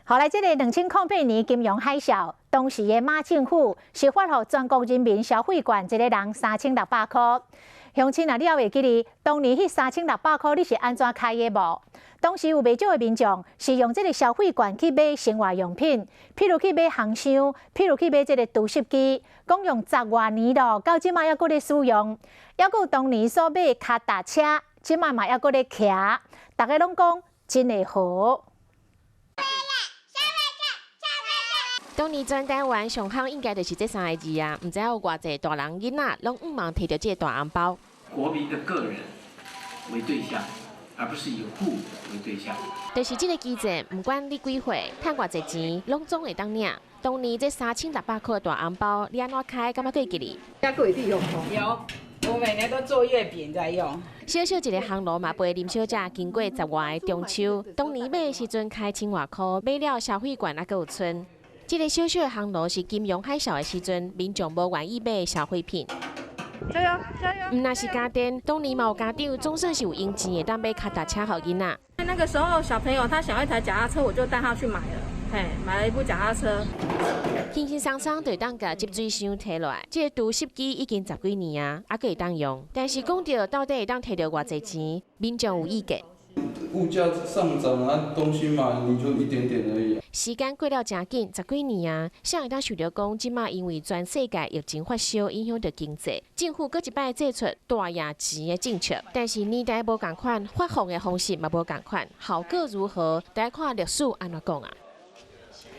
後來，這个2008年金融海嘯，當時的馬政府是發予全國人民消費券，一个人3600箍。鄉親啊，你猶會記得當年彼三千六百箍你是按怎開的無？當時有袂少的民眾是用這个消費券去買生活用品，譬如去買烘箱，譬如去買這个除濕機，講用十外年咯，到這馬猶閣咧使用。猶閣有當年所買的跤踏車，這馬嘛猶閣咧騎，逐家攏講真會好。當年全台灣上夯應該就是這三个字啊，毋知影有偌濟大人囡仔攏向望提著這个大紅包。國民的個人為對象，而不是以戶為對象。就是這个機制，毋管你幾歲，趁偌濟錢，攏總會當領。當年這3600箍的大紅包，你按怎開？敢猶閣會記得？猶閣會用無？有，我每年都做月餅在用。小小一个烘爐嘛，陪林小姐經過十外个中秋。當年買的時陣開千外箍，買了消費券猶閣有賰。這个小小的烘爐是金融海嘯的時陣，民眾無願意買的消費品。加油加油！毋但是家電，當年嘛有家長總算是有閒錢會當買跤踏車予囡仔。那個時候小朋友他想要一台腳踏車，我就帶他去買了，嘿，買了一部腳踏車。輕輕鬆鬆就會當共集水箱提落來，這个除濕機已經十幾年啊，猶閣會當用。但是講著到底會當提著偌濟錢，民眾有意見。物價上漲啊，東西買你就一點點而已。時間過了誠緊，十幾年啊，誰會當想著講，這馬因為全世界疫情發燒，影響著經濟，政府閣一擺祭出大贏錢的政策，但是年代無仝款，發放的方式嘛無仝款，效果如何？大家看歷史按怎講啊？